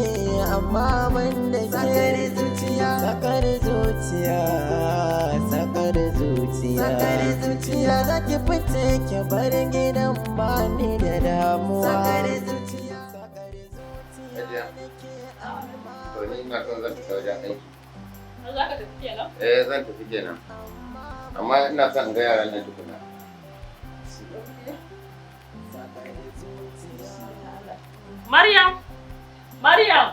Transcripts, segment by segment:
amma ban da ke. Sakar zuciya, sakar zuciya, sakar zuciya, sakar zuciya. Zaki fice ki bar gidan, ba ni da damuwa. Sakar zuciya, sakar zuciya. Hajiya. To, ni ina son zan fita wajen aiki. Har za ka tafi kenan? Eh, zan tafi kenan. Amma ina son in ga yaran nan tukuna. Sakar zuciya. Maryam! Maryam!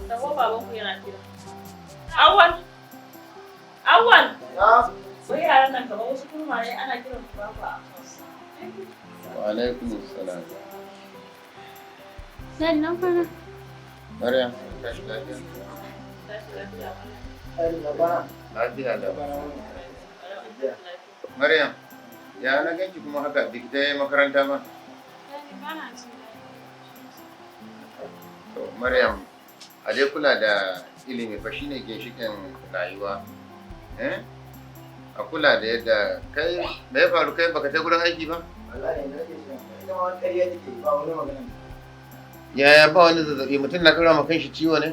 Taho, babanku yana kira. Awwal! Awwal! Wai yaran nan kamar wasu kurmaye, ana kiran su ba ku a. Wa alaikum salam. Sannan fara. Maryam, tashi lafiya. Tashi lafiya. Lafiya da. Maryam, ya na ganki kuma haka, biki ta yi makaranta ba? Ba na jin. To, Maryam, a dai kula da ilimi fa, shine ginshiƙin rayuwa. Eh? A kula da yadda kai, me ya faru, kai baka je gurin aiki ba? Wallahi ne nake shi, ita ma wani ƙarya take, ba wani magana. Yaya ba wani zazzabi? Mutum na ɗora ma kanshi ciwo ne?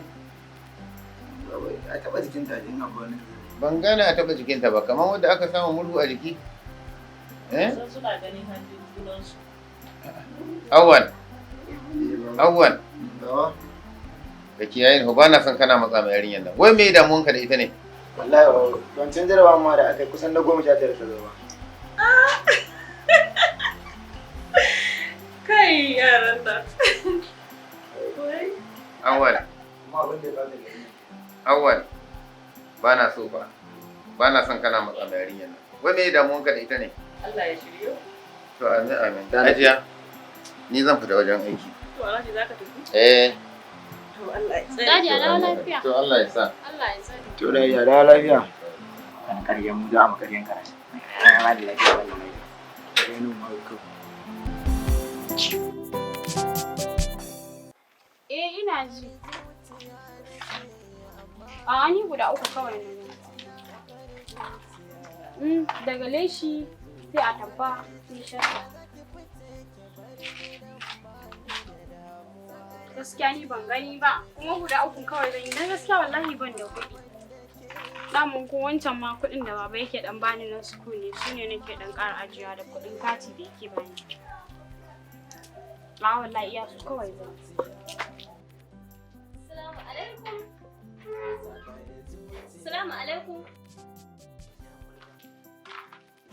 A taɓa jikinta in akwai wani. Ban gane a taɓa jikinta ba, kamar wanda aka samu murhu a jiki. Eh? Sun suna ganin hanjin junansu. Awwal, Awwal, Bawa. Da kiyaye ni, ba na son kana matsa ma yarinyar nan. Wai me damuwanka da ita ne? Wallahi ba wancan jarabawa ma da aka yi, kusan na 19 ta zo ba. Kai, yaran nan. Wai. Awwal, Kuma abin da ya bada gari. Awwal, ba na so ba. Ba na son kana matsa ma yarinyar nan. Wai me damuwanka da ita ne? Allah ya shiryo. To, amin amin. Hajiya, ni zan fita wajen aiki. To, Alhaji, za ka tafi? Eh. To, Allah ya tsare. Daddy, a dawo lafiya. To, Allah ya sa. Allah ya tsare. To da ya dawo lafiya. Kan ƙaryan mu za mu ƙaryan karatu. Ai ma da lafiya wallahi. Ƙaryan mu ko. Eh, ina ji. A ni guda uku kawai na gani. Daga leshi sai atamfa sai shadda. Gaskiya ni ban gani ba, kuma guda uku kawai zan yi, dan gaskiya wallahi ban da kuɗi. Damun ko wancan ma kuɗin da baba yake dan bani na school ne, shine nake dan ƙara ajiyewa da kuɗin kati da yake bani. A wallahi iya su kawai zan. Assalamu alaikum. Assalamu alaikum.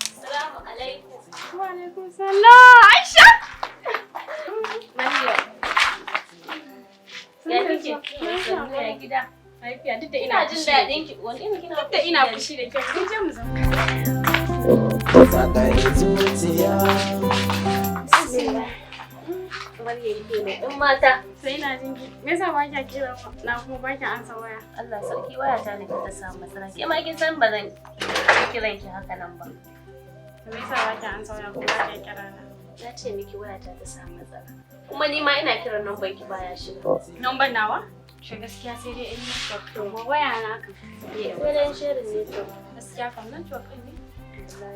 Assalamu alaikum. Wa alaikum salam. Aisha! Maryam. Ya kike? Ya gida? Lafiya, duk da Ina ina jin fushi da daɗin ki. Wani irin kina Duk da ina fushi da ke, mun je mu zauna. Sakar zuciya. Maryam kenan. In mata. Sai ina jin ki. Me yasa ba kya kira na kuma ba kya ansa waya? Allah sarki, wayata ne ta samu matsala. Ke ma kin san ba zan kiran ki haka nan ba. To, me yasa ba kya ansa waya kuma ba kya kira na? Na ce miki wayata ta samu matsala. Kuma ni ma ina kiran number ki baya shiga. Number nawa? Shi gaskiya sai dai in network, to waya na kan. Sai dai sharing network. Gaskiya kam network ɗin ne.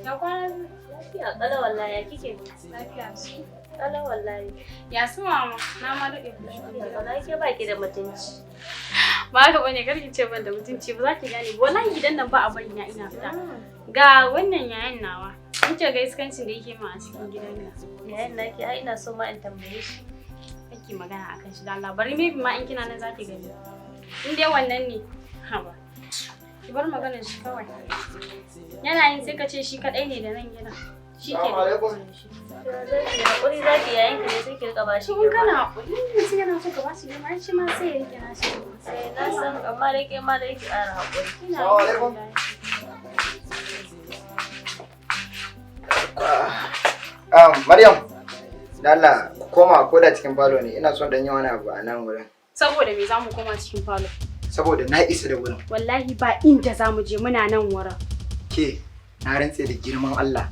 Ya kwana biyu? Lafiya ƙalau wallahi, ya kike? Lafiya su. Ƙalau wallahi. Ya su mama? Na ma daɗe ba shigo Lafiya gida. ƙalau, ke ba ki da mutunci. Ba haka bane, kar ki ce ban da mutunci, ba za ki gane ba. Wallahi gidan nan ba a bari na ina fita. Ga wannan yayan nawa. In ga iskancin da yake min a cikin gidan nan. Yayan naki, ai ina so ma in tambaye shi. Kake magana akan shi da Allah. Bari maybe ma in kina nan za ki gani. In dai wannan ne. Haba. Ki bar maganar shi kawai. Yana yin sai ka ce shi kadai ne da nan gidan. Shi ke Assalamu alaikum. Zaki haƙuri zaki, yayan ki ne, sai ki riƙa bashi Shi in girma. kana haƙuri, in mutum yana so ka bashi girma, ai shi ma sai ya rike nashi girma. Sai na san, amma dai ke ma dai ki ƙara haƙuri. Ina Assalamu yi alaikum. wallahi. Maryam, da Allah ku koma ko da cikin falo ne, ina son dan yi wani abu a nan wurin. Saboda me za mu koma cikin falo? Saboda na isa da wurin. Wallahi ba inda za mu je, muna nan wurin. Ke, na rantse da girman Allah,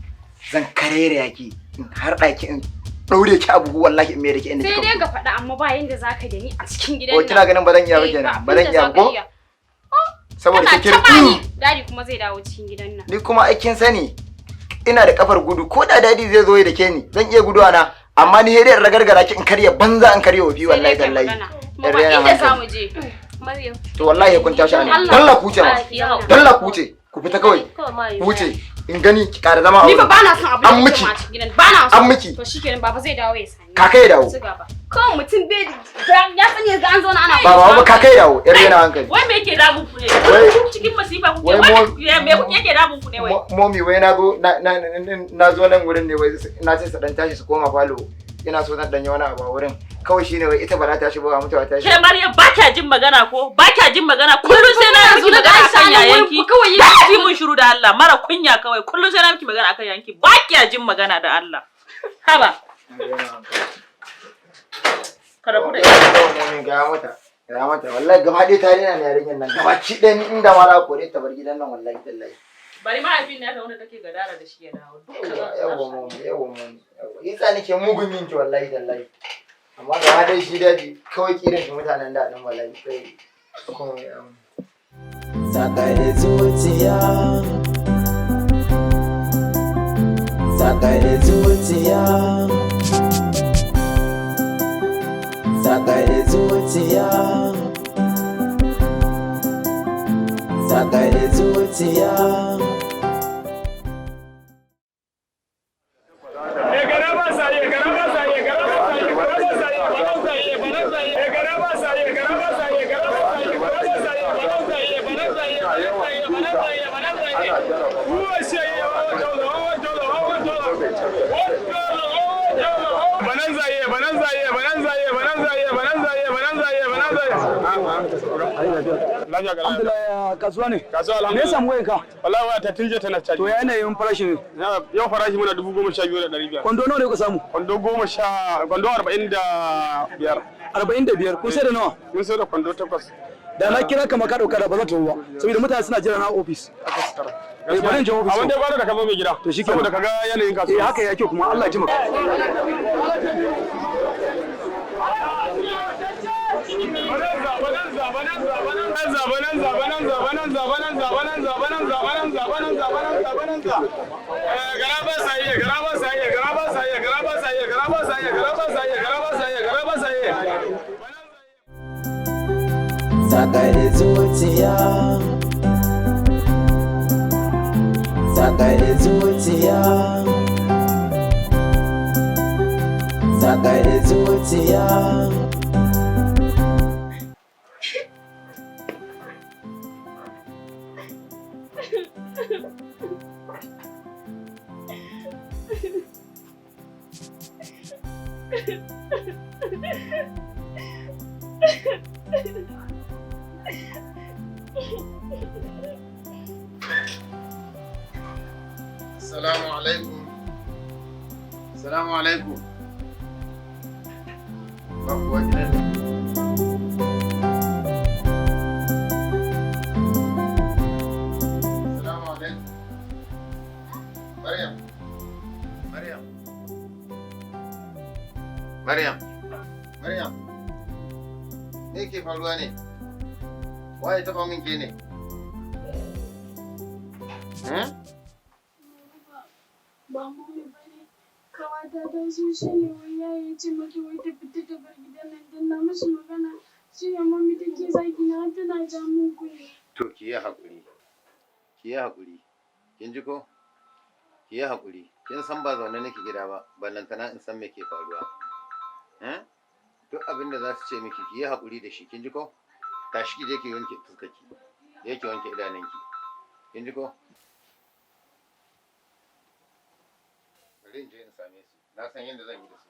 zan karere ki, in harɗa ki, in ɗaure ki a buhu, wallahi in mai da ki inda Sai kika dai fito. ka faɗa, amma ba yanda za ka da ni a cikin gidan Ko nan. kina ganin ba zan iya ba Eh, kenan? ba Ba zan abinda iya za ka ko? iya. Saboda Kana ke taɓa ni, Daddy kuma zai dawo cikin gidan nan. Ni kuma aikin sani ina da kafar gudu, ko da Daddy zai zo ya dake ni, zan iya guduwa na, amma ni sai dai in ragargara ki, in karya banza, in karya wofi, Sai wallahi dai kai tallahi. magana. Kuma ba inda za mu je. Maryam. To wallahi kun tashi anan. Allah. Dalla ku wuce ma. Ah, ki haƙuri. Dalla ku wuce. Ku fita kawai. Kawai ma yi Ku wuce. In gani ki ƙara zama a Ni fa wurin. ba na son abu da An yake miki. ma a cikin gidan. Ba na so. An miki. To shikenan baba zai dawo ya sani. Kaka ya dawo. Ci gaba. Kawai mutum bai ya sani yanzu an zauna ana Ba ba kaka ya dawo. Yar yana hankali. Wai me yake damun ku ne? Wai- Cikin masifa kuke. wai Wai me kuke yake damun ku ne wai? Momi wai na zo na zo nan wurin ne wai na ce su dan tashi su koma falo. Ina so zan dan yi wani abu a wurin. Kawai shine wai ita ba za ta tashi ba mutuwa ta tashi. Ke Maryam ba kya jin magana ko? Ba kya jin magana kullum sai na miki Muna magana zaune da akan Aisha nan yayanki. wurin kawai yi- Ki mun shiru da Allah, mara kunya kawai. Kullum sai na miki magana akan yayanki. Ba kya jin magana da Allah. Haba, ka rabu da ita. Momi ga mata. Ga mata wallahi gaba ɗaya ta rena ni yarinyar nan gaba ki ɗaya ni inda ma za ku kore ta bar gidan nan wallahi tallahi. Bari mahaifin nata wanda take gadara da shi ya dawo. Dukka za su Yawwa tashi. momi yawwa momi yawwa. Yasa nake mugun yinki wallahi tallahi. Amma gaba ɗaya shi daji kawai kiran shi mutanen da ɗin wallahi kai komai abu. Sakar zuciya, sakar zuciya, sakar zuciya, sakar zuciya. Alhamdulillah kasuwa ne. Kasuwa Me ya alhamdulillah. samu wayanka? Wallahi waya ta tunje tana caji. To ya yanayin farashi ne. Yau farashi muna 12,500. Kwando nawa ne kuka samu? Kwando 10, kwando 45. 45 kun sai da nawa? Mun sai da kwando 8. Da na kira ka ma ka dauka da ba za ta ba. Saboda mutane suna jira na office. Takwas tara. Eh bari in je office. Abin da gwada da ka zo mai gida. To shikenan. Saboda ka ga yanayin kasuwa. Eh haka yake kuma Allah ya taimaka. Bonanza, bonanza, bonanza, bonanza, bonanza, bonanza, bonanza, bonanza, bonanza, bonanza, bonanza, bonanza. Eh, garaba saye, garaba saye, garaba saye, garaba saye, garaba saye, garaba saye, garaba saye, garaba saye. Sakar zuciya, sakar zuciya, sakar zuciya. Assalamu alaikum. Assalamu alaikum. Ba kuwa gidan ne. Assalamu alaikum. Maryam. Maryam. Maryam. Maryam. Me ke faruwa ne? Waye taɓa min ke ne? Eh? Ba mummy ba ne. Kawata ta zo shi ne wai yaya ya ce mata wai ta fita ta bar gidan nan dan na mishi magana. Shi ne mummy take zagi na har tana ja mun kunne. To ki yi haƙuri. Ki yi haƙuri. Kin ji ko? Ki yi haƙuri. Kin san ba zaune nake gida ba, ballantana in san me ke faruwa. Eh? Duk abin da za su ce miki ki yi haƙuri da shi, kin ji ko? Tashi ki je ki wanke fuskarki. Je ki wanke idanunki. Kin ji ko? Bari in je in same su. Na san yadda zan yi da su.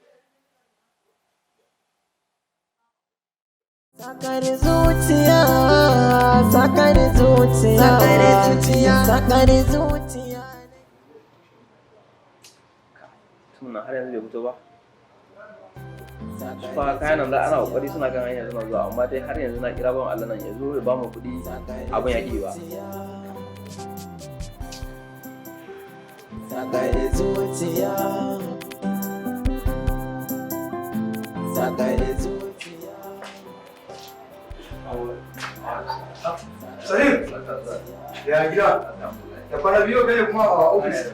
Sakar zuciya, sakar zuciya, sakar zuciya, sakar zuciya. Tunan har yanzu bai fito ba. Su fa kayan nan da ana kokari suna kan hanya suna zuwa amma dai har yanzu na kira bawan Allah nan ya zo ya ba mu kuɗi abin ya ƙi ba. Sakar zuciya, sakar zuciya. Salim. Ya gida. Da kwana biyu kai kuma a office.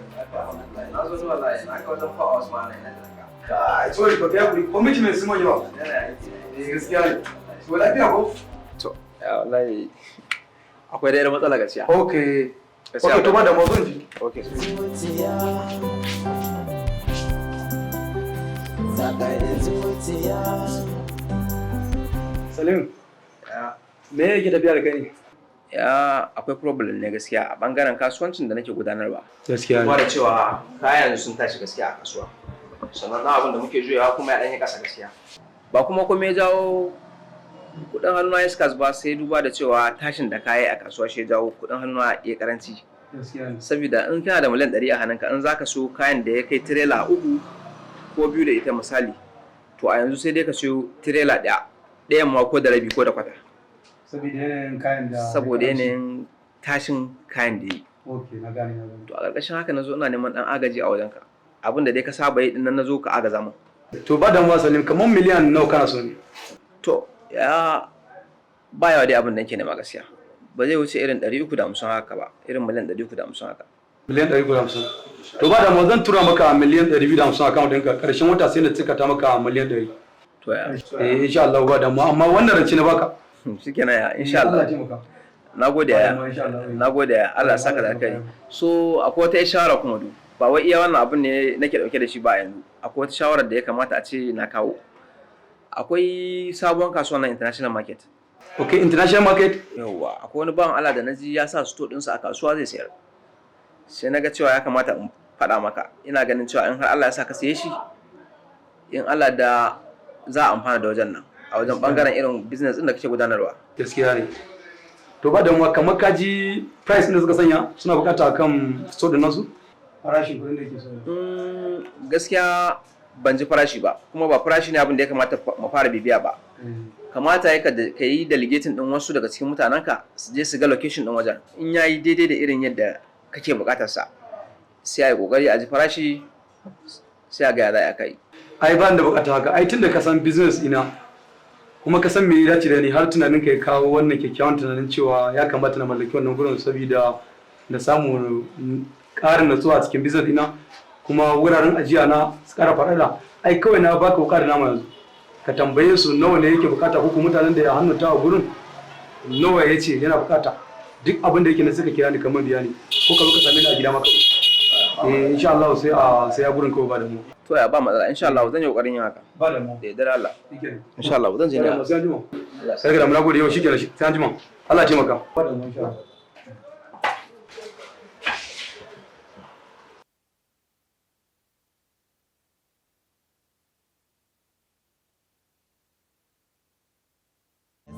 Na zo zuwa wallahi na ga wajen fa'a wasu ma'ana ina da Kai sorry ba kai hakuri commitment sun yawa. Yana aiki. Eh gaskiya ne. To lafiya ko? To, ya wallahi akwai da matsala gaskiya. Okay. Okay, to ba da mu zan ji. Okay. Zuciya. Sakar zuciya. Salim. Me yake tafiya da kai ne? Ya akwai problem ne gaskiya a bangaren kasuwancin da nake gudanarwa. Gaskiya Kuma da cewa kayan sun tashi gaskiya a kasuwa. Sannan na abin da muke juyawa kuma ya ɗanyi ƙasa gaskiya. Ba kuma komai ya jawo kuɗin hannuna ya skas ba, sai duba da cewa tashin da kaya a kasuwa shi ya jawo kuɗin hannuna ya karanci. Gaskiya ne. Saboda in kana da miliyan 100 a hannunka, in zaka so kayan da ya kai tirela uku ko biyu da ita misali, to a yanzu sai dai ka siyo tirela ɗaya, ɗayan ma ko da rabi ko da kwata. Saboda yanayin kayan da Saboda yanayin tashin kayan da yi. Okay, na gane, na gane. To a ƙarƙashin haka na zo ina neman ɗan agaji a wajenka. Abin da dai ka saba yi ɗin nan, na zo ka agaza min. To ba damuwa Salim, kamar miliyan nawa kana so ne? To ya ba yawa dai abin da nake nema gaskiya. Ba zai wuce irin 350 haka ba, irin miliyan 350 haka. Miliyan 350. To ba damuwa, zan tura maka miliyan 250 account ɗinka, ƙarshen wata sai na cika ta maka miliyan 100. To ya. Eh, insha Allah ba damuwa, amma wannan rance na baka. Shikenan ya, insha Allah. Allah ya taimaka. Na gode ya. Ba damuwa, insha Allah. Na gode ya. Allah ya saka da kai. So akwai wata shawara kuma du. Ba wai iya wannan abin ne nake dauke da shi ba yanzu. Akwai wata shawarar da ya kamata a ce na kawo. Akwai sabuwar kasuwa na international market. Okay, international market? Yawwa, akwai wani bawan Allah da na ji ya sa store ɗinsa a kasuwa zai sayar. Sai na ga cewa ya kamata in faɗa maka. Ina ganin cewa in har Allah ya sa ka saye shi, in Allah da za a amfana da wajen nan. A wajen bangaren irin business ɗin da kake gudanarwa. Gaskiya ne. To ba damuwa, kamar ka ji price ɗin da suka sanya suna bukata akan store ɗin nasu? Farashin kuɗin da yake so. Gaskiya ban ji farashi ba, kuma ba farashi ne abin da ya kamata mu fara bibiya ba. Kamata ya ka yi delegating din wasu daga cikin mutanenka su je su ga location din wajen. In ya yi daidai da irin yadda kake bukatar sa, sai a yi kokari a ji farashi, sai a ga ya za a kai. Ai ba ni da bukata haka, ai tunda ka san business ina kuma ka san me ya dace da ni, har tunanin ka ya kawo wannan kyakkyawan tunanin cewa ya kamata na mallaki wannan gurin saboda na samu ƙarin natsuwa a cikin business ina, kuma wuraren ajiya na su ƙara faɗaɗa. Ai kawai na baka wuka da nama yanzu. Ka tambaye su nawa ne yake bukata, ko kuma mutanen da ya hannunta a gurin nawa ya ce yana bukata. Duk abin da yake na suka kira ni kamar biya ne, ko ka zo ka same ni a gida ma kawai. Eh, insha Allah sai a sai a gurin kawai, ba da mu. To ya ba matsala, insha Allah zan yi kokarin yin haka. Ba da mu. Da yardar Allah. Insha Allah zan je ne. Sai an jima. Sai ka da mu, nagode yau shikenan, sai an jima. Allah ya taimaka. Ba da mu insha Allah.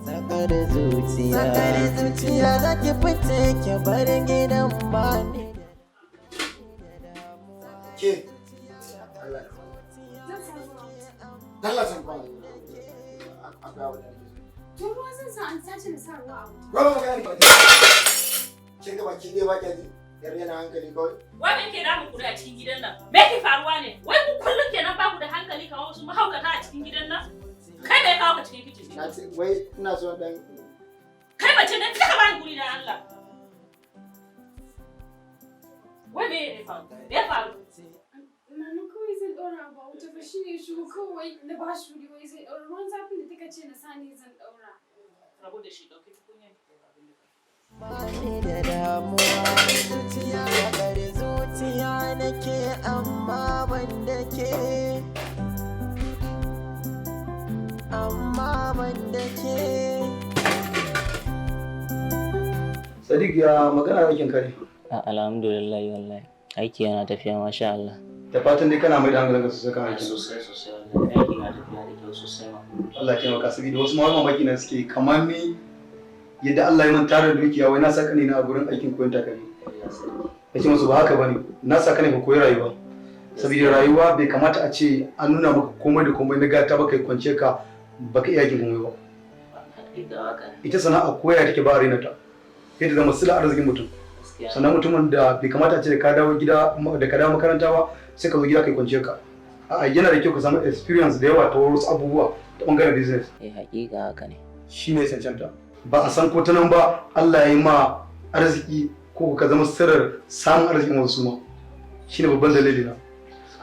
Sakar zuciya. Sakar zuciya za ki fice ki bar gidan ba ni. Ke. Allah. Allah san kwana. Akwai abu da nake so. To ruwa zan sa, an sace na sa ruwa a wuta. Ba ba magana ba. Kin ga baki ɗaya ba kya ji? Yar yana hankali kawai. Wai me ke damun ku da a cikin gidan nan? Me ke faruwa ne? Wai ku kullum kenan ba ku da hankali kamar wasu mahaukata a cikin gidan nan? Kai, me ya kawo ka cikin kicin? Na ce wai ina so dan Kai mace ne, ka bani guri da Allah. Wai me ya faru? Me ya faru? Nana, kawai zan ɗaura abu a wuta fa shine shigo, kawai na ba shi wuri, wai zai ɗaura ruwan zafin da kika ce na sa ne zan ɗaura. Rabu da shi, ɗauki tukunya. Bani da damuwa zuciya, sakar zuciya nake amma ban da ke, amma ban da ke. Sadiq, ya magana aikin kare? Alhamdulillah wallahi. Aiki yana tafiya, masha Allah. Da fatan dai kana mai da hankalinka sosai kan aikin. Sosai sosai wallahi. Aiki na tafiya da kyau sosai ma. Allah ya taimaka, saboda wasu ma mamaki na suke kamar ni yadda Allah ya man tara dukiya, wai na saka ne na a gurin aikin koyon takalmi. Ya ce musu ba haka bane, na saka ne ka koyi rayuwa. Saboda rayuwa bai kamata a ce an nuna maka komai da komai na gata ba, kai kwance ka baka iya aikin komai ba. Ita sana'a koya take ba a raina ta. Sai ta zama sila arzikin mutum. Sannan mutumin da bai kamata a ce da ka dawo gida, da ka dawo makaranta ba, sai ka zo gida kai kwanciyar ka. A'a, yana da kyau ka samu experience da yawa ta wasu abubuwa ta bangaren business. Eh, hakika haka ne. Shine cancanta. Ba a san ko ta nan ba Allah ya yi ma arziki ko ka zama sirrar samun arzikin wasu ma. Shine babban dalili na.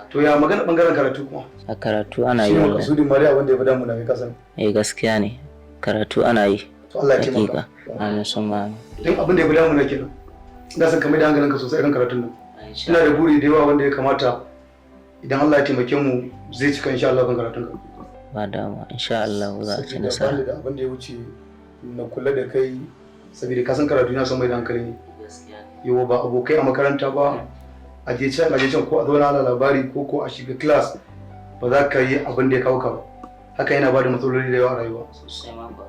To ya magana bangaren karatu kuma? A karatu ana yi Shine wallahi. makasudin ma dai abin da ya fi damu na kai kasan. Eh, gaskiya ne. Karatu ana yi. To Allah ya taimaka. Hakika. Amin summa amin. Don abin da ya fi damu na kenan. Ina son ka mai da hankalinka sosai kan karatun nan. Ina da buri da yawa wanda ya kamata idan Allah ya taimake mu zai cika insha Allah kan karatun ka. Ba damuwa insha Allah za a ci Saboda nasara. bani da abin da ya wuce na kula da kai saboda ka san karatu yana son mai da hankali ne. Yawa ba abokai a makaranta ba, a je can a je can, ko a zauna ana labari, ko a shiga class ba za ka yi abin da ya kawo ka ba. Haka yana bada matsaloli da yawa a rayuwa,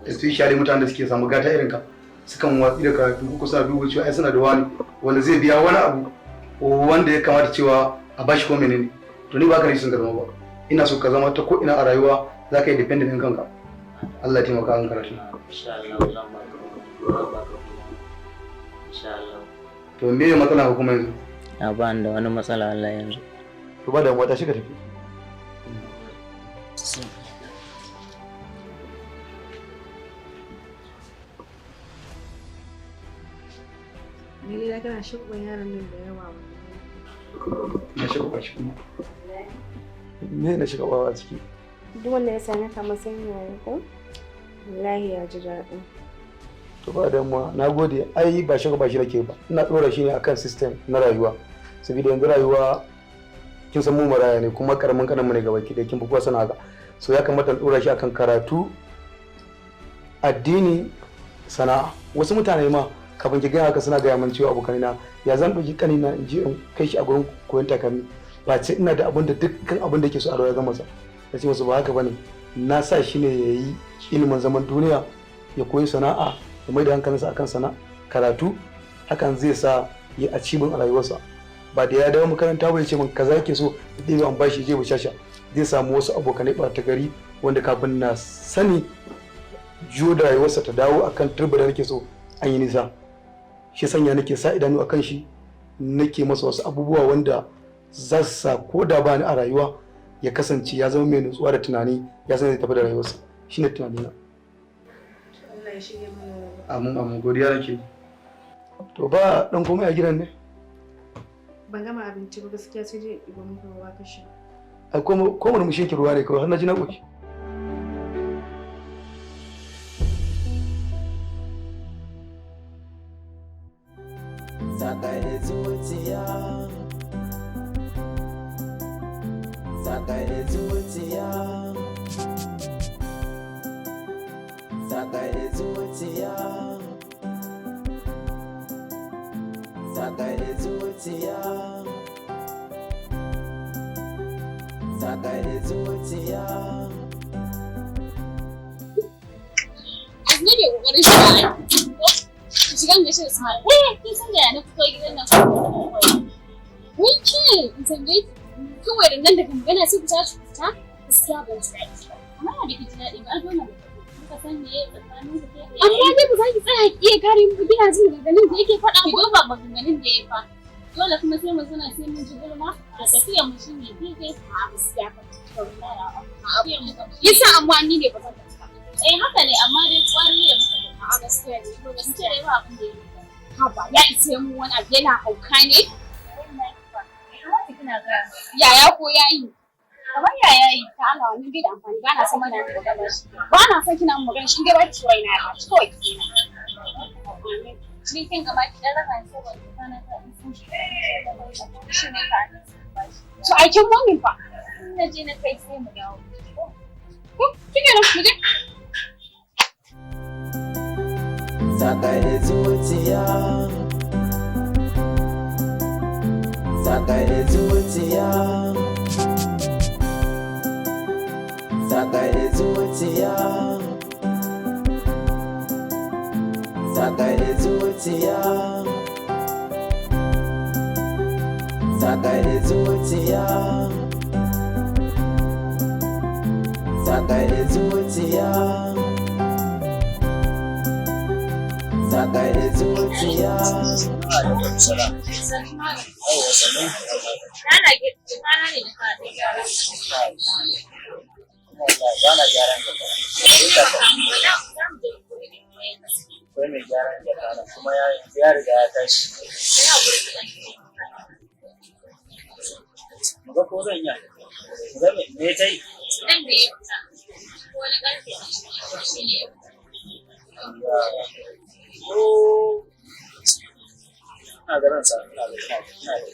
especially mutanen da suke samu gata irin ka, sukan watsi da karatu ko suna duba cewa ai suna da wani wanda zai biya wani abu wanda ya kamata cewa a bashi ko menene. To ni ba ka son ka zama ba, ina so ka zama ta ko ina a rayuwa za ka yi dependent ɗin kanka. Allah ya taimaka kan karatu. Insha Allah zan baka insha Allah. To me ne matsala ka kuma yanzu? Na ba ni da wani matsala Allah yanzu. To ba damuwa, tashi ka tafi. Ni dai kana shugban yaron nan da yawa wallahi. Na shiga ba shi kuma me na shiga ba a ciki? Duk wanda ya same ka matsayin yaya ko? Wallahi ya ji daɗi. To ba damuwa, na gode. Ai ba shiga ba shi nake ba, ina ɗora shi ne akan system na rayuwa, saboda yanzu rayuwa kin san mu maraya ne kuma karamin kanan mu ne gaba ki da kin fi kowa sana haka. So ya kamata in ɗora shi akan karatu, addini, sana'a. Wasu mutane ma kafin ki gaya haka suna gaya min cewa abokanina ya zan ɗauki kanina in je in kai shi a gurin koyon takalmi ba ce ina da abin da dukkan abin da ke so a rayuwa zan masa. Na ce masu ba haka bane, na sa shi ne ya yi ilimin zaman duniya, ya koyi sana'a, ya mai da hankalinsa akan sana'a karatu. Hakan zai sa ya achievement a rayuwarsa, ba da ya dawo makaranta ba ya ce min kaza yake so da an bashi je bushasha, zai samu wasu abokanai ɓata gari wanda kafin na sani juyo da rayuwarsa ta dawo akan turba da nake so an yi nisa. Shi sanya nake sa idanu akan shi, nake masa wasu abubuwa wanda za su sa ko da ba ni a rayuwa ya kasance ya zama mai nutsuwa da tunani, ya san zai tafi da rayuwarsa. Shine tunanina. Allah ya shige mana gaba. Amin amin, godiya nake. To ba dan komai a gidan ne? Ban gama abinci ba gaskiya, sai dai in ɗiba muku ruwa ka sha. Ai ko murmushin ki ruwa ne kawai har na ji na koki. Sakar zuciya, sakar zuciya, sakar zuciya, sakar zuciya, sakar zuciya. Ne da kokarin shiga aiki ko shigan da shi Ismail. Wai kin san da ya na fito gidan nan? Wai ke in tambaye ki kawai da nan daga magana sai ku tashi ku fita? Gaskiya ban ji daɗi ba. Amma ya biki ji daɗi ba, ai dole mu muka san me tsakanin ku. Amma dai ba za ki tsaya ki iya kare mu, kina jin maganganun da yake faɗa? Ki duba maganganun da ya fa. Dole kuma sai mu zauna sai mun ji gulma da tafiyar mu shine daidai. A gaskiya ka yasa amma ni ne ba zan tafi ba. Eh haka ne, amma dai kwari da muka yi. A gaskiya ne, to gaskiya dai ba abin da ya yi. Haba, ya isa mu wani abu yana hauka ne. Yaya ko yayi? Kamar yaya yi, ta Allah wannan bai da amfani, ba na son kina min magana shi. Ba na son kina min magana shi, in dai ba ki so raina ya ɓaci kawai ki daina. Ni kin gaba ki dan raka ni saboda kana ta in sun shi. Shi ne ka ne. To ai kin mumin fa. In na je na kai sai mu dawo. Ko kike nan mu je. Sakar zuciya, sakar zuciya, sakar zuciya, sakar zuciya, sakar zuciya, sakar zuciya, sakar zuciya. Bana gyaran jaka. Akwai mai gyaran jaka na kuma ya riga ya tashi. Muga ko zan iya. Muga me ta yi? Dan da ya fita. Ko wani karfe shi ne ya fita. Ko ina ga ransa, ina ga ina ina da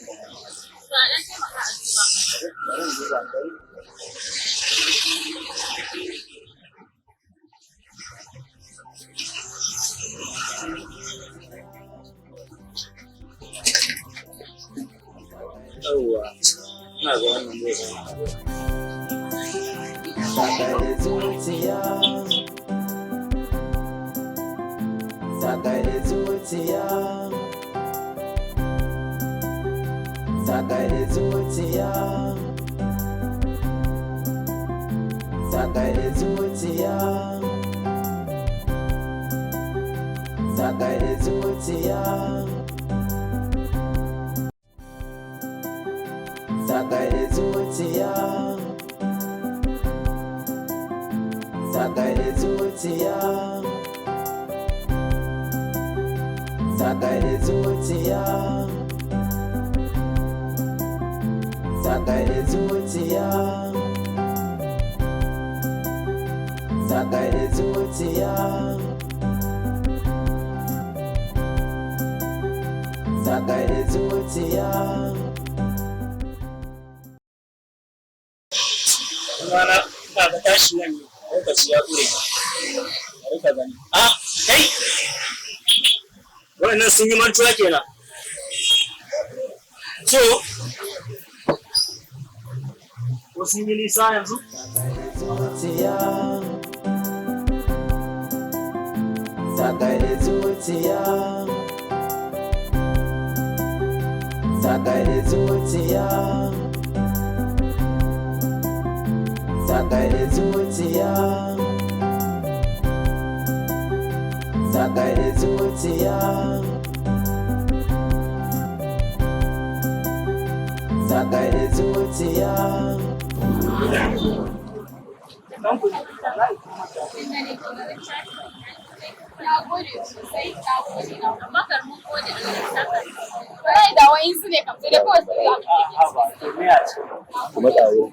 To a ɗan taimaka a duba. Bari in duba in gani. Yawwa, ina ga wannan zai zama. Sakar zuciya, sakar zuciya, sakar zuciya, sakar zuciya, sakar zuciya, sakar zuciya, sakar zuciya, sakar zuciya, sakar zuciya, sakar zuciya, sakar zuciya. Rana ina ga tashi nan ne lokaci ya ƙure. Bari ka gani. Ah, kai! Waɗannan sun yi mantuwa kenan. So, ko sun yi nisa yanzu? Zuciya, sakar zuciya, sakar zuciya, sakar zuciya, sakar zuciya, sakar zuciya. Na gode sosai, na gode. Amma kar mun gode Allah ya saka. Wallahi da wa'insu ne kam sai dai kawai su ga Haba, to me a ce? Kuma tsaro.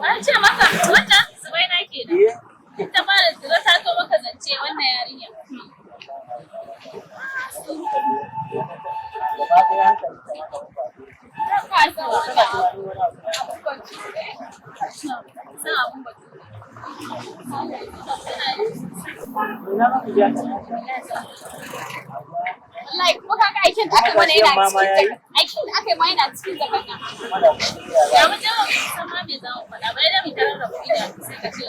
An ce maka wannan Zubaina kenan. Ta fara tsira ta so maka zance wannan yarinya. Ka san wannan abun bature. San abun bature. Wallahi kuma kaga aikin da aka mana yana cikin jakar. Aikin da aka yi ma yana cikin jakar nan. Ya mu je mu san ma me za mu faɗa ba dai mu tarar da kuɗi da sai ka ce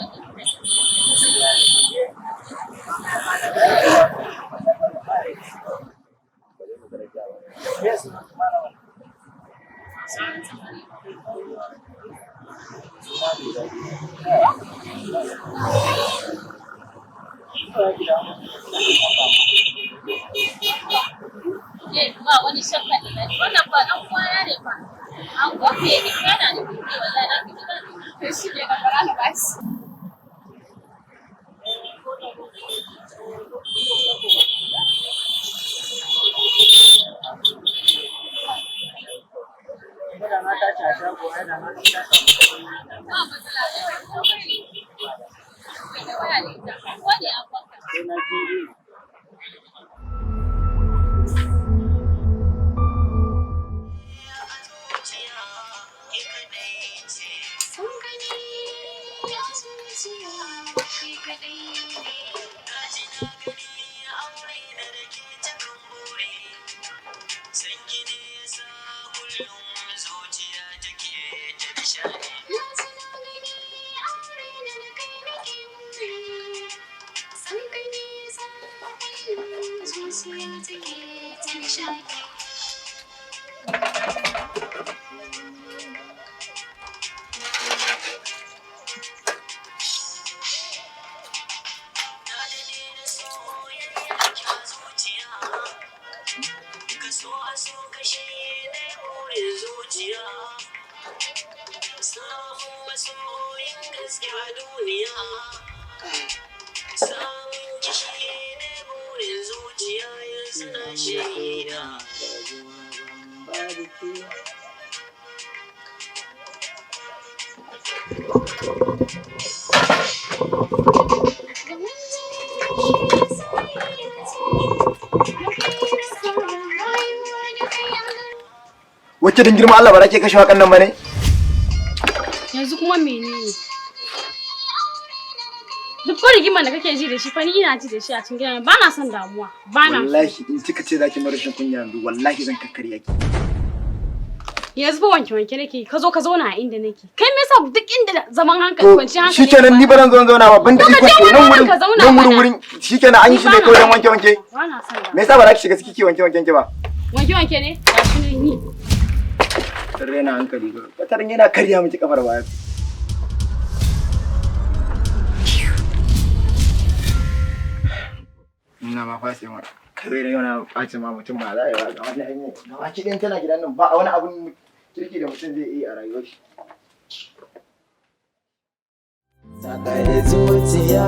Eh, ba wani shakka da zai. Wannan ba ɗan kwana ne fa. An gofe yake yana da kuɗi wallahi na fi ji daɗi. To shi ke da bara na bashi. Ba matsala, eh, komai ne. Da waya ne ita. Ko ne an baka. Sun gani a zuciya kai kaɗai ne. Na ji na gani a raina da kai nake buri. San ka ne sa kullum zuciya take ta nishaɗi. Wacce don girman Allah ba za ki kashe wakan nan ba ne? Yanzu kuma menene? Duk fa rigimar da kake ji da shi fa ni ina ji da shi a cikin gidan, ba na son damuwa, ba na so. Wallahi in kika ce za ki mara rashin kunya yanzu, wallahi zan kakkarya ki. Yanzu fa wanke wanke nake, ka zo ka zauna a inda nake. Kai me yasa duk inda zaman hankali, To kwanciyar hankali? shikenan, ni ba zan zo in zauna ba, banda To ka ikon je to wani nan wurin wurin ka zauna nan wurin mana. wurin shikenan an yi shi ne kawai don wanke wanke. Ba na son damuwa. Me yasa ba za ki shiga ciki ki wanke wanken ki ba? Wanke wanke ne? Gashi nan yi. Dan raina hankali ba. Wataran yana karya miki kafar baya. Ina ma fasa ma. Kai da yau na ɓaci ma mutum ba za a yi ba ga wannan hanyar. Gaba ki ɗayan tana gidan nan, ba wani abun kirki da mutum zai iya a rayuwar shi. Sakar zuciya,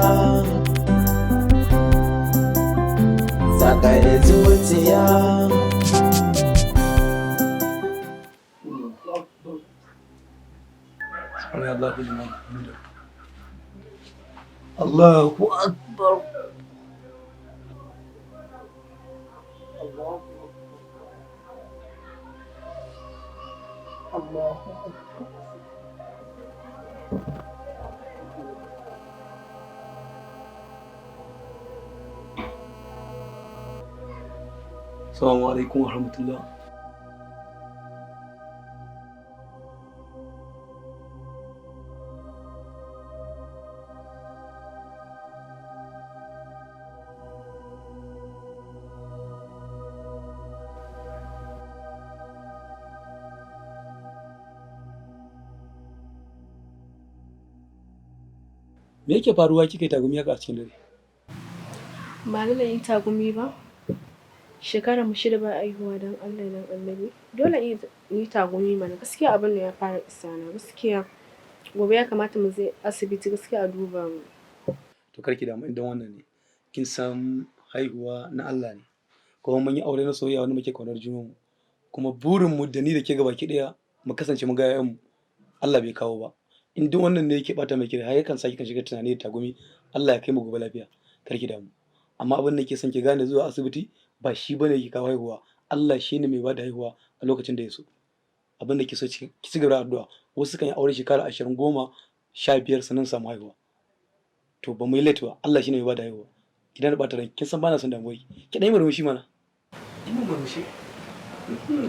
sakar zuciya. Sami Allahu liman hamida. Allahu akbar. Allahu akbar. Assalamu alaikum wa rahmatullah. Me yake faruwa kika yi tagumi haka a cikin dare? Ba lallai yin tagumi ba. Shekarar mu 6 ba aihuwa, don Allah don Annabi. Dole in yi tagumi mana. Gaskiya abin da ya fara isa na gaskiya. Gobe ya kamata mu je asibiti gaskiya a duba mu. To karki damu idan wannan ne. Kin san haihuwa na Allah ne. Kuma mun yi aure na soyayya wanda muke kaunar junanmu. Kuma burin mu da ni da ke gabaki ɗaya mu kasance mu ga 'ya'yanmu. Allah bai kawo ba. In duk wannan ne yake bata mai kira har yakan sa kikan shiga tunani da tagumi, Allah ya kai mu gobe lafiya. Karki damu. Amma abin da nake son ki gane, zuwa asibiti ba shi bane yake kawo haihuwa. Allah shi ne mai bada haihuwa a lokacin da ya so. Abin da ke so, ki ci gaba da addu'a. Wasu kan yi aure shekara 20, 10, 15 sannan samu haihuwa. To ba mu yi late ba. Allah shi ne mai bada haihuwa. Ki daina ɓata ranki. Kin san bana son damuwa. Ki ɗan yi murmushi mana. Ki mun murmushi.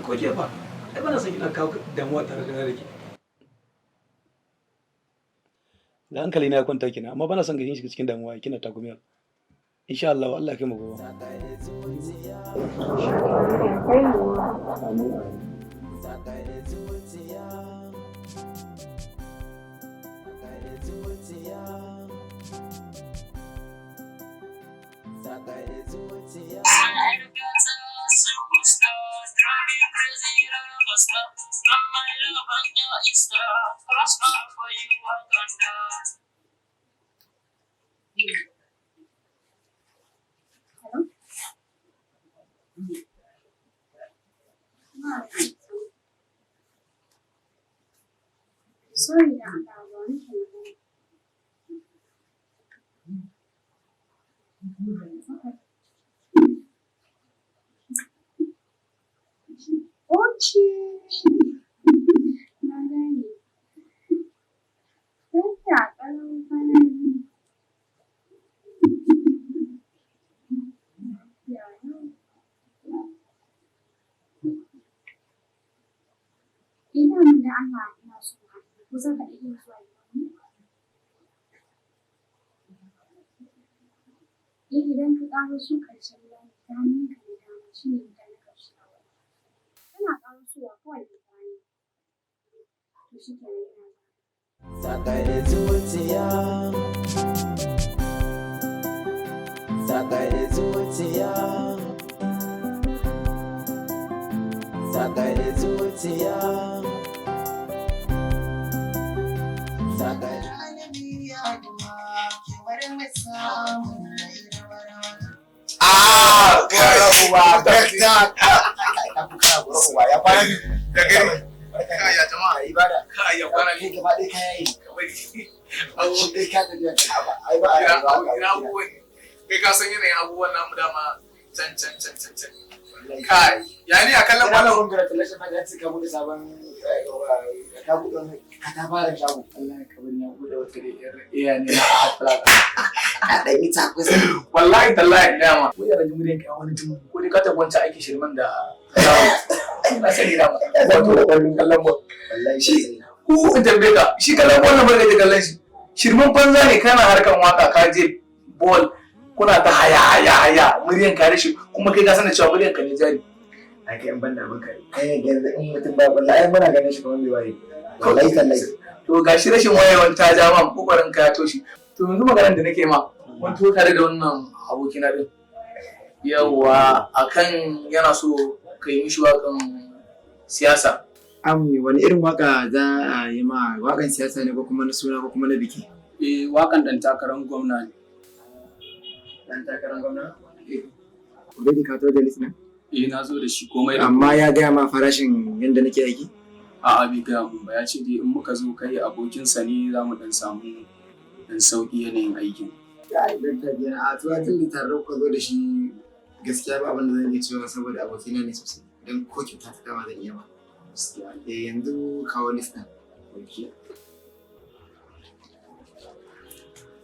Ko ke fa? Ai bana son kina kawo damuwa tare da ke. Da hankali na ya kwanta kenan, amma bana son ganin shiga cikin damuwa kina tagumi. Insha Allah, Allah ya kai mu gobe. Amin. Sakar zuciya, sakar zuciya, sakar zuciya. Sorry da Allah, ba nake magana. Okay. Na gane. Lafiya ƙalau, kwana biyu. Lafiya lau. Eh, daman da Allah ina so mu haɗu. Ko za ka iya zuwa gidanmu? Eh, idan ka ƙaraso ƙarshen layi, ta hannunka na dama shi ne gida na ƙarshe a wurin. Kana ƙarasowa kawai ka kira ni. To shi kenan, ina zuwa. Sakar zuciya, sakar zuciya, sakar zuciya, sakar. Ah, uwa, dakta. Uwa, ya kwana biyu. Da gari. Kai ya jama'a. Ibada. Kai ya kwana biyu. Gaba ɗaya kaya yi. Shi dai ka tafi yanka ba. Ai ba a rayuwa haka. Ina abubuwan. Kai ka san yanayin abubuwan namu dama can can can can can. Kai, ya ni a kallon Ina wannan congratulations na ga ka bude sabon ka bude wani katafaren shago. Allah ka bari na bude wata da yar iya ne na a Plaza. Na ɗan yi takusa. Wallahi tallahi dama. Wai yana jin muryan kai wani tun ko dai ka tafi wancan aikin shirman da na sani dama. Wato da kallon ball. Wallahi Shi ku in tambaye ka shi kallon ball na barka da kallon shi. Shirman banza ne kana harkan waka ka je ball kuna ta haya haya haya muryan ka rashi kuma kai ka san da cewa muryan ka ne jari. Ai kai in banda abin kai. Kai yanzu in mutum ba wallahi ai muna ganin shi kamar bai waye. Wallahi tallahi. To gashi rashin wayewan ta ja ma kokarin ka ya toshe. To yanzu maganar da nake ma mun to tare da wannan abokina din. Yawwa akan yana so ka yi mishi wakan siyasa. Am wani irin waka za a yi ma wakan siyasa ne ko kuma na suna ko kuma na biki? Eh, wakan dan takarar gwamna ne. Dan takarar gwamna? Already ka to da list na? Eh, na zo da shi komai da Amma ya gaya ma farashin yadda nake aiki? A'a, bai gaya mun ba, ya ce dai in muka zo kai abokinsa ne za mu dan samu dan sauki yanayin aikin. Ya idan ta biya a tuwa tun da tare kuka zo da shi gaskiya ba abin da zan iya cewa saboda abokina ne sosai don ko kyauta ta kama zan iya ba. Eh yanzu kawo list na.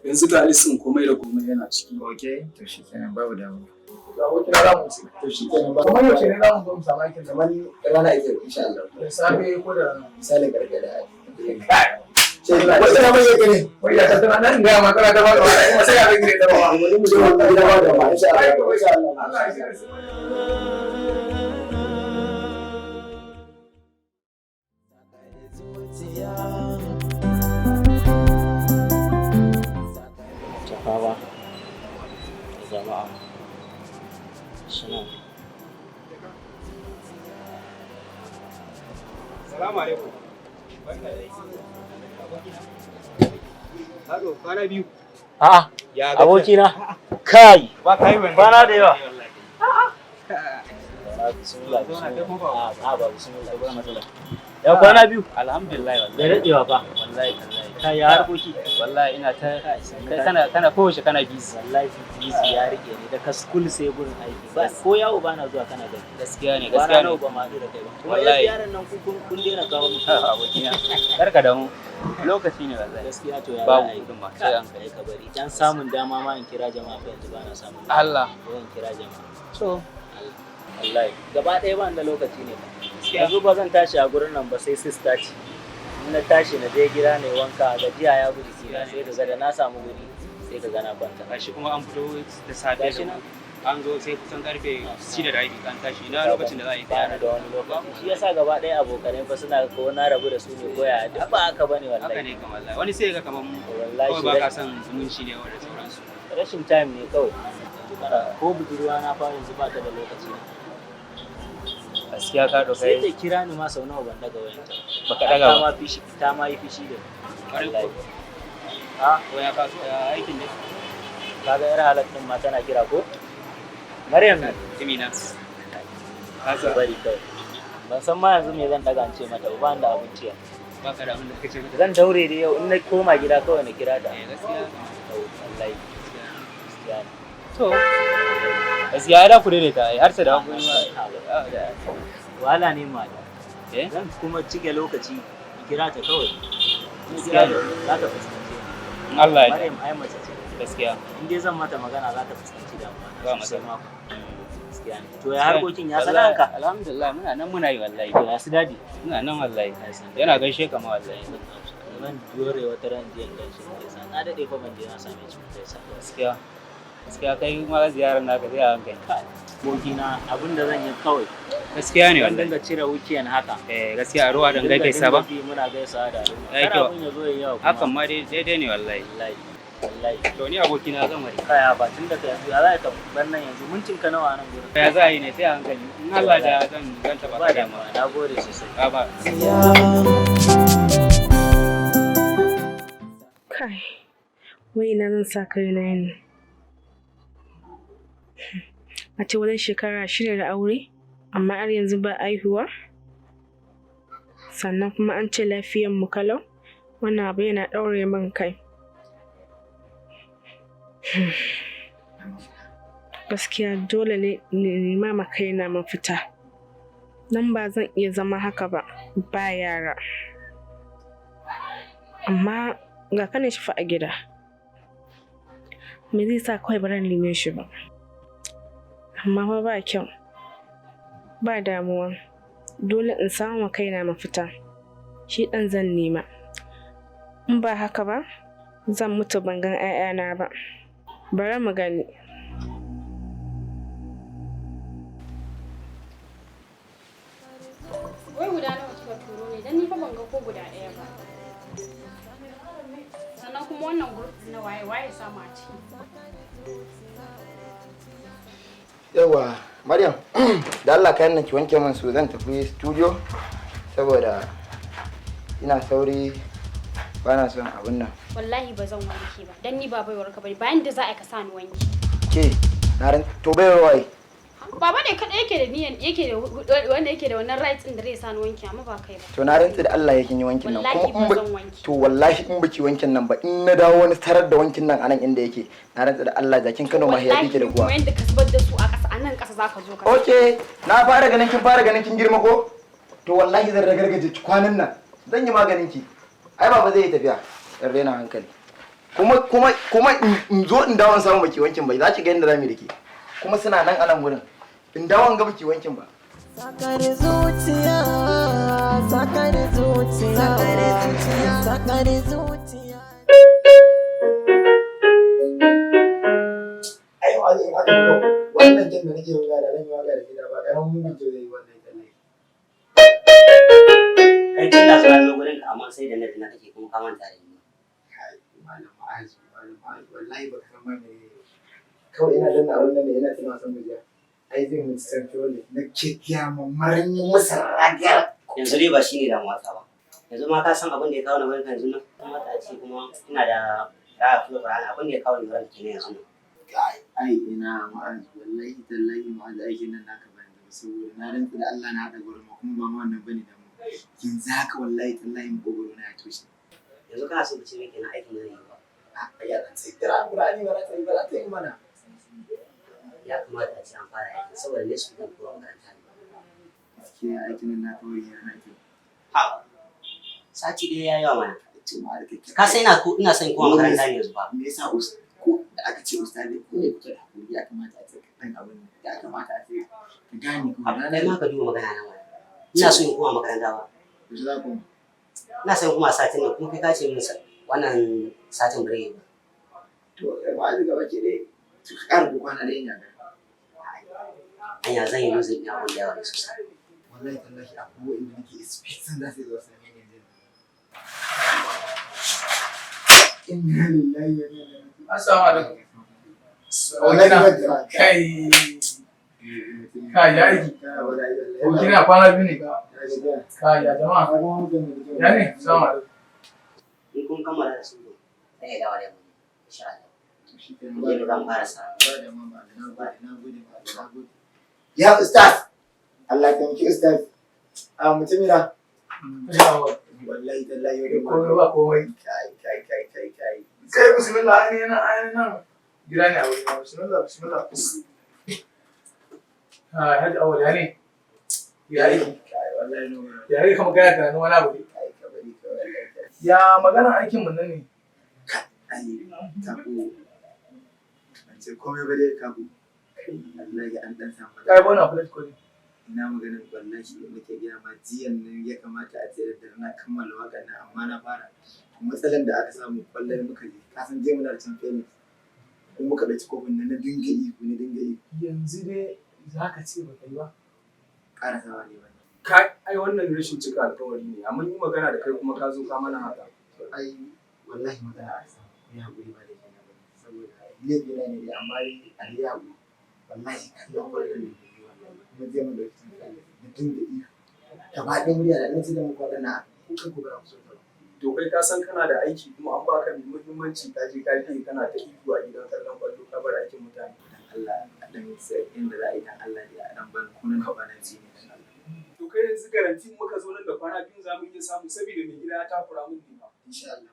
Yanzu ga listin komai da komai yana ciki. Okay, to shi kenan babu damuwa. Ga abokina za mu ci. To shi kenan ba. Kamar yaushe ne za mu zo mu samu aikin Kamar rana ita insha Allah. Da safe ko da rana. Misalin karfe da. Kai. Wai ina mai yake ne? Wai ya tattara nan ga ma kana ta ba kuma sai ya rage da ba. Wani mu je mu gida ba da ba insha Allah. Insha Allah. Allah ya shirya. Tafawa jama'a suna Salamu alaikum. Barka da aiki. Hado, kwana biyu. A'a, Ya gajiya? abokina. Kai, Ba ka yi wani. kwana da yawa. Bismillah, bismillah. A'a, ba bismillah, ba matsala. Ya kwana biyu. Alhamdulillah wallahi. Da daɗewa fa. Wallahi tallahi. Kai ya harkoki. Wallahi ina ta kai kana kana kowace kana busy. Wallahi busy ya rike ni daga school sai gurin aiki. Ba ko yawo ba na zuwa kana gani. Gaskiya ne, Kwana gaskiya ne. nawa ba ma haɗu da kai ba. Kuma Wallahi. yaran nan ku kun kun daina kawo mu. Abokina. Kar ka damu. Lokaci ne wallahi. Gaskiya to ya Babu za a yi? kudin ma sai an Kai ka bari. Dan samun dama ma in kira jama'a fa yanzu ba na samun. dama. Allah. Ko in kira jama'a. To. Wallahi gaba ɗaya ba ni da lokaci ne ba. Yanzu ba zan tashi a gurin nan ba sai 6:30. In na tashi na je gida na yi wanka gajiya ya bi jikina sai ka ga da na samu guri sai ka ga na kwanta. Gashi kuma an fito da safe Gashi da nan. an zo sai kusan karfe 6 da rabi an tashi na lokacin da za a yi Ba ni da wani lokaci. Shi yasa gaba ɗaya abokanai fa suna ko na rabu da su ne ko ya duk ba haka bane wallahi. Haka ne kamar wallahi. Wani sai ya ga kamar Wallahi kawai ba ka shi son zumunci ne da sauransu. Rashin time ne kawai. Yanzu kana ko budurwa na fa yanzu ba ta da lokaci. Gaskiya ka ɗauka Sai ta kira ni ma sau nawa ban daga wayanta. Baka ɗaga Ta ba. ma fishi ta ma yi fishi da ni. Ƙwarai Wallahi. kuwa. Ha? Ko ya kaso ya aikin ne? Kaga yar halak din ma tana kira ko? Maryam ne. Timina. Ka bari kawai. Ban san ma yanzu me zan daga in ce mata ba, ba ni da abinci yanzu. Ba ka da abin da kace mata. Zan daure dai yau in na koma gida kawai na kira ta. Eh gaskiya. Wallahi. Gaskiya ne. To. Gaskiya ai da ku daidaita ai har sai da ku Wahala ne ma da. Zan kuma cike lokaci in kira ta kawai. In Gaskiya kira ne. ta za ta fuskanci. In Allah ya yarda. Maryam ai mace ce. Gaskiya. In dai zan mata magana za ta fuskanci damuwa na Ba sosai matsala. ma. Gaskiya ne. To ya harkokin ya sana'anka? Alhamdulillah muna nan muna yi wallahi. To ya su dadi? Muna nan wallahi. Yana gaishe ka ma wallahi. Zan dore wata ran je in gaishe mu gaisa. Na daɗe fa ban je na same shi mu gaisa. Gaskiya. Gaskiya kai ma ziyarar naka sai a hankali. Abokina abin da zan yi kawai. Gaskiya ne Zan wallahi. dinga cire wukiyan haka. Eh gaskiya a ruwa dan Dinga gaggaisa ba. dinga bi muna gaisawa da al'umma. Yayi Kar kyau. abin ya zo ya yawa kuma. Hakan ma dai daidai ne wallahi. Wallahi. Wallahi. To ni abokina zan wari. Kaya ba tun daga yanzu ya za ka bar nan yanzu mintin ka nawa a nan gurin. Ya za a yi ne sai a hankali. In Allah da zan zan taba Ba ka damuwa, na gode sosai. Ba ba. Kai, wai ina zan sa kaina ne. A ce wajen shekara 6 da aure, amma har yanzu ba aihuwa. Sannan kuma an ce lafiyan mu kalau, wannan abu yana ɗaure min kai. Gaskiya dole ne in nema ma kaina mafita. Nan ba zan iya zama haka ba, ba yara. Amma ga kanin shi fa a gida. Me zai sa kawai baran neme shi ba? Amma fa ba kyau. Ba damuwa. Dole in samu ma kaina mafita. Shi ɗan zan nema. In ba haka ba, zan mutu ban gan 'ya'yana ba. Bari mu gani. Wai guda nawa kika turo ne? Dan ni fa ban ga ko guda ɗaya ba. Sannan kuma wannan group na waye waye samu a ciki. Yawa, Maryam, da Allah kayan nan ki wanke min su, zan tafi studio saboda ina sauri, ba na son abun nan. Wallahi ba zan wanke ba. Dan ni ba baiwar ka bane. Bayan da za a yi ka sa ni wanki. Ke, na ran to baiwar waye? Baba ne kaɗai yake da niyan yake da wanda yake da wannan right ɗin da zai sa ni wanki, amma ba kai ba. To na rantsi da Allah yake yi wankin nan. Wallahi kuma in ba ba zan wanke. To wallahi in baki wankin nan ba, in na dawo wani tarar da wankin nan anan inda yake, na rantsi da Allah jakin Kano ma ya Wallahi fike da kuma kuwa. yanda ka zubar da su a ƙasa, a nan ƙasa zaka zo ka. Okay, na fara ganin kin fara ganin kin girma ko? To wallahi zan ragargaje ki kwanan nan. Zan yi maganin ki. Ai baba zai yi tafiya. Dan rena hankali. Kuma in zo in dawo in samu baki wankin ba, za ki ga yadda zamu yi da ke. Kuma suna nan a nan wurin. In dawo in ga baki wankin ba. Sakar zuciya, sakar zuciya, sakar zuciya. Ai ma zai haka ko wannan kin da nake buga da zan yi waka da gida ba karamin mugun kyau zai yi wannan talle. Kai, tun da na zo gurin ka, amma sai da na na kake kuma ka manta da ni. Malam Ma'azu, Malam Ma'azu, wallahi baka san ma menene ba. Kawai ina danna abun nan ne, ina tuna wasan gujiya. Ai zai mutu san dole na ke gaya ma maranyi masa ragar. Yanzu dai ba shine damuwa ta ba. Yanzu ma ka san abin da ya kawo ni gurin ka yanzu nan. Kamata a ce kuma ina da ra'a fi Qur'ani, abin da ya kawo ni gurin ka kenan yanzu nan. Ai ina Ma'azu, wallahi tallahi Ma'azu, aikin nan naka ba yanzu ba, saboda na rantsa da Allah na haɗa gurin ma, kuma ba ma wannan bane damuwa. Yanzu haka wallahi tallahi makogwaro na ya toshe. Yanzu kana so ka ce min kenan aikin nan yi ba? A ya zan sai kira Qur'ani ba za ta yi ba, za ta yi mana. Ya kamata a ce an fara aikin saboda ne su zan koma makaranta ne. Gaskiya aikin nan naka wuri yana kyau. Ha, sati ɗaya ya yawa mana. To ma da kake. Ka san ina ko ina son koma makaranta ne yanzu ba. Me yasa ko da aka ce ustazi ko ne kuke da hakuri, ya kamata a ce ka dan abin nan, ya kamata a ce ka gane ko Abu kai ma ka duba magana na mana. Ina so in koma makaranta ba. Yaushe za ku? Ina son koma satin nan, kuma kai ka ce min wannan satin bare yi ba. To ba zai gaba ke dai to ka ƙara ko kwana ɗaya ina ga. Anya zan yi losing ɗin abun da yawa ne sosai. Wallahi tallahi akwai wa'inda nake expecting za su zo su same ni yanzu. Inna lillahi wa inna ilaihi raji'un. Assalamu alaikum. Abokina, kai. Kai, ya aiki. Abokina, kwana biyu ne. Kai, ya jama'a. Ya ne? Assalamu alaikum. In kun kammala da su sai ya dawo da yamma insha Allah. Mu je mu zan fara sa. Ya ustaz. Allah ya taimaki ustaz. A mutumina. Wallahi tallahi yau da Komai ba komai. Kai kai kai kai kai. Kai, bismillah, ai nan ai nan gida ne a wuri na. Bismillah, bismillah. Ah, Hajji Awal, ya ne? Ya aiki. Wallahi no. Ya aiki, kamar kana tunanin wani abu ne. Ya magana aikin mu nan ne. Ai kafu. Ban ce komai ba dai kafu. Wallahi an dan samu Kai bona plate ko ne. Ina maganin, wallahi nake gaya ma, jiyan nan ya kamata a ce da dare na kammala waƙar nan, amma na fara matsalan da aka samu, kwallon muka je, ka san jiya muna da champion league, kuma muka ɗauki kofin nan, na dinga ihu, na dinga ihu. Yanzu dai za ka ce ba ka yi ba. Ƙarasawa ne wannan. Ka ai wannan rashin cika alkawari ne, amma yi magana da kai kuma ka zo ka mana haka. To ai wallahi matsala aka samu, ku yi haƙuri, ba laifi na bane, saboda laifi na ne dai, amma dai a yi haƙuri. Wallahi kallon kwallon ne kuma jiya mun ɗauki champion league, na dinga ihu gaba ɗaya murya da na ce da muku waɗannan ku kanku ba za ku so ta ba. To kai ka san kana da aiki kuma an baka mai muhimmanci, ka je ka fiye kana ta ihu a gidan kallon kwallo, ka bar aikin mutane. Dan Allah a dan sai inda za a yi, dan Allah dai a dan bani kunan kwana biyu ne, dan Allah. To kai yanzu garanti muka zo nan da kwana biyu za mu iya samu, saboda mai gida ya takura mun ne ba. Insha Allah.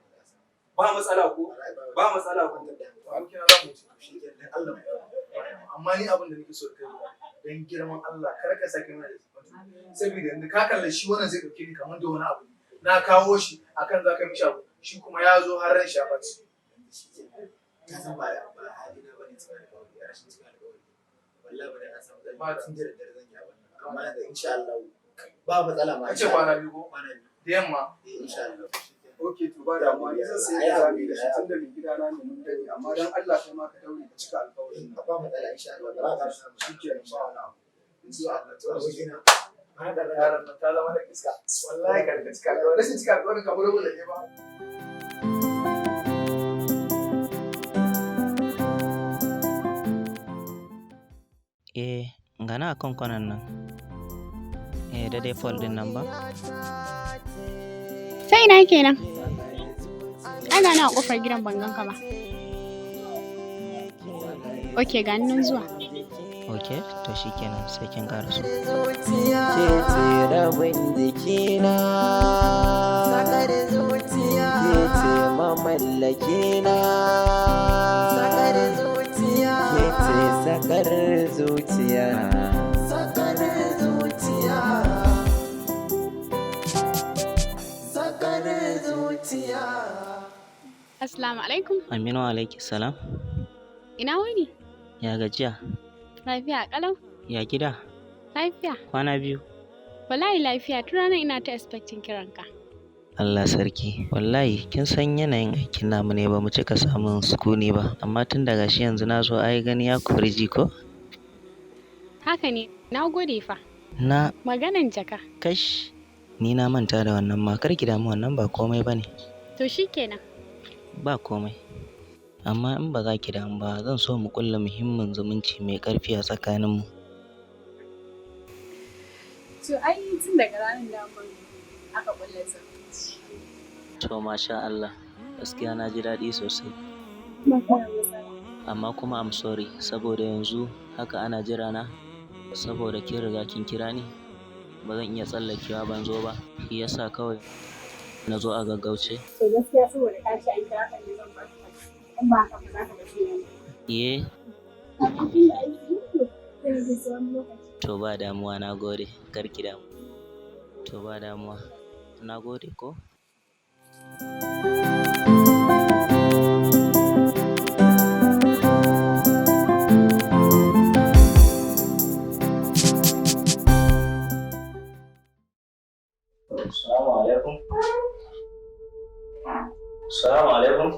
Ba matsala ko? Ba matsala ko? Abokina, za mu ci. Shikenan, Allah. Amma ni abin da nake so da kai guda, dan girman Allah kar ka sake mana da saboda yanzu ka kalle shi wannan zai dauke ni kamar da wani abu na kawo shi akan zaka mishi abu, shi kuma ya zo har ran shi ya ɓaci. Ka san ba da ba hali na bane cika alƙawari, rashin cika alƙawari. Wallahi ba da an samu ba tun da daddare zan yi abin nan. Amma yanzu insha Allah ba matsala ma. Kace kwana biyu ko? Kwana biyu. Da yamma. Eh insha Allah. Ok, to ba damuwa, ni zan sai da zamu yi da shi tunda mai gidana ne mun dade, amma dan Allah kai ma ka daure ka cika alƙawarin nan. Ba matsala insha Allah ba za ka samu. Shikenan, ba wani abu. Insha Allah to abokina. Yaron nan ta zama da iska. Wallahi kar ka cika alƙawari, rashin cika alƙawarin kamar rubuta ne ba. Eh, gana a kan kwanan nan. Eh, daidai pole din nan ba? Ta ina kenan? Ai ga na a kofar gidan ban ganka ba. Ok, ga ni nan zuwa. Ok, to shikenan sai kin ƙaraso. Ke ce rabin jikina, sakar zuciya. Ke ce mamallakina, sakar zuciya. Ke ce sakar zuciya, sakar zuciya, sakar zuciya. Assalamu alaikum. Aminu alaiki salam. Ina wuni? Ya gajiya? Lafiya kalau? Ya gida? Lafiya. Kwana biyu. Wallahi lafiya, tun ranar ina ta expecting kiranka. Allah sarki. Wallahi kin san yanayin aikin namu ne ba mu cika samun sukuni ba, amma tun daga shi yanzu na zo ai gani ya kori ji ko? Haka ne, na gode fa. Na Maganan jaka. kash ni na manta da wannan ma, kar ki damu, wannan ba komai bane. To shikenan. Ba komai. Amma in ba za ki damu ba, zan so mu ƙulla muhimmin zumunci mai ƙarfi a tsakaninmu. To ai tun daga ranar daman aka ƙulla zumunci. To masha Allah, gaskiya na ji daɗi sosai. Ba ka da matsala. Amma kuma I'm sorry saboda yanzu haka ana jira na, saboda kin riga kin kira ni, ba zan iya tsallakewa ban zo ba, shi yasa kawai na zo a gaggauce. To gaskiya saboda ka ce an kira ka ne zan bar ka. In ba haka ba za ka gaji ni. Iye, Amma tun da aiki ne, sai na sai wani lokaci. To ba damuwa, na gode, kar ki damu. To ba damuwa, na gode ko? Assalamu alaikum. Assalamu alaikum.